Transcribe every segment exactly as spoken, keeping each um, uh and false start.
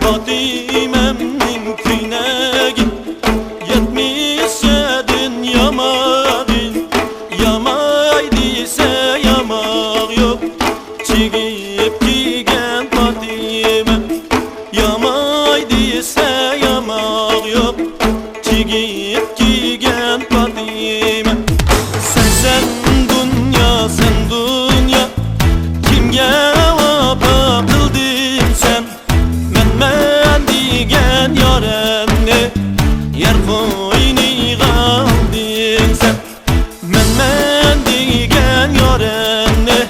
پاتىمەمنىڭ كۆينىكى يەتمىشىدىن ياماغى، ياماي دېسە ياماق يوق، چىگىپ كىيگەن پاتىمە. ياماي دېسە ياماق يوق، چىگىپ كىيگەن پاتىمە. سەن، سەن دۇنيا، سەن دۇنيا، كىمگە ۋاپا قىلدىڭ سەن؟ مەن، مەن دېگەن يارەمنى يەر قوينىغا ئالدىڭ سەن. مەن، مەن دېگەن يارەمنى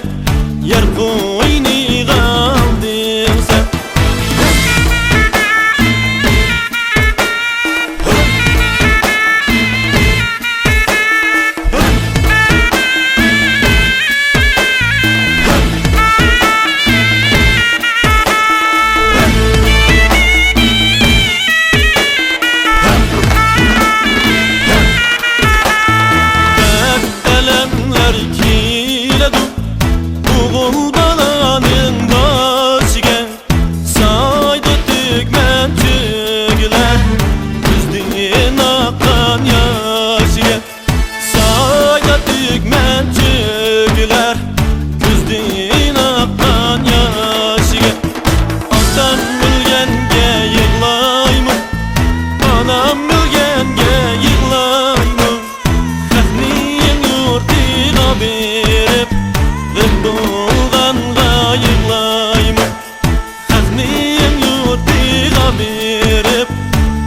يەر قوينىغا ئالدىڭ سەن. ئەلەملەر كېلىدۇ ئوغۇل بالانىڭ بېشىگە، سايدا تۈگمەن تۈگۈلەر كۆزدىن ئاققان ياشىگە، سايدا تۈگمەن تۈگۈلەر كۆزدىن ئاققان ياشىگە. ئاتام ئۆلگەنگە يىغلايمەن، ئانام ئۆلگەنگە يىغلايمەن. خەقنىڭ يۇرتىغا بېرىپ، غەم بولغانغا يىغلايمەن. خەقنىڭ يۇرتىغا بېرىپ،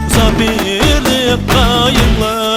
مۇساپىرلىققا يىغلايمەن.